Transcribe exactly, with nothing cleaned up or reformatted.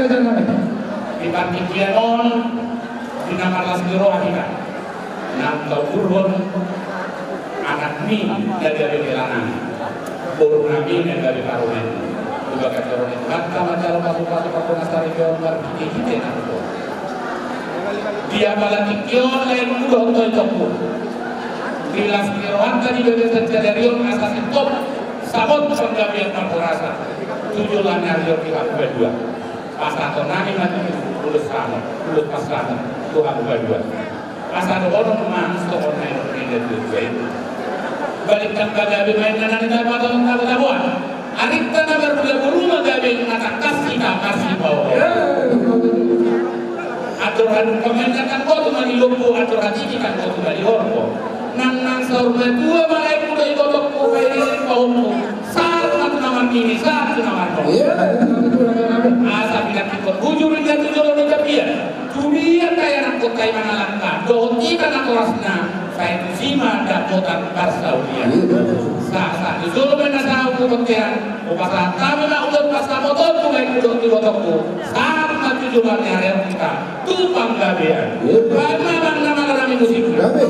Di partingkian on, di na marlas ni roha hita, naung taugurhon anakmi na gabe hela nami, boru nami na gabe parumaen. Tu bagas joro ni Tuhanta ma jalo pasu-pasu pardongansaripeon marhite-hite na tutu. Di apala tingki on lae mangudut do itongku. Di las ni rohanta di bagasan sadari on asa sintop, sabot panggabean marhorasa tu joloan ni ari on di hami berdua. Pasahaton nami ma tutu ulos hamu, ulos pasahat tu hami berdua. Asa dohonon ma songon na nidok ni natuatua i. Balintang pagabe ma inna na nitabo-tabo, tabo-taboan. Arinta na marhula boru ma gabe, na tangkas hita marsipaolo. Andor hadungka ma inna tangkas tu ma di lombu, andor hatiti tangkas tu ma di horbo. Nang, nang saur matua ma laengku dohot ibotongku, pairingan pahompu. Sahat ma tu na marnini, sahat tu na marnono. Iya, betul, betul, betul. Asa pinantikhon bujur inna tu jolo ni tapian. Tudia tahe anakhonta i mangalangka, dohot hita natorasna, sai tusi ma dapotan parsaulian. Iya, betul. Sahat, sahat tu jolo ma inna sahat tu bontean, hupasahat hami ma ulos pansamoton tu baengku dohot ibotongku. Sahat ma tu joloan ni ari on hita tu panggabean. Iya. Baen ma amang na mangalami musik. Gabe.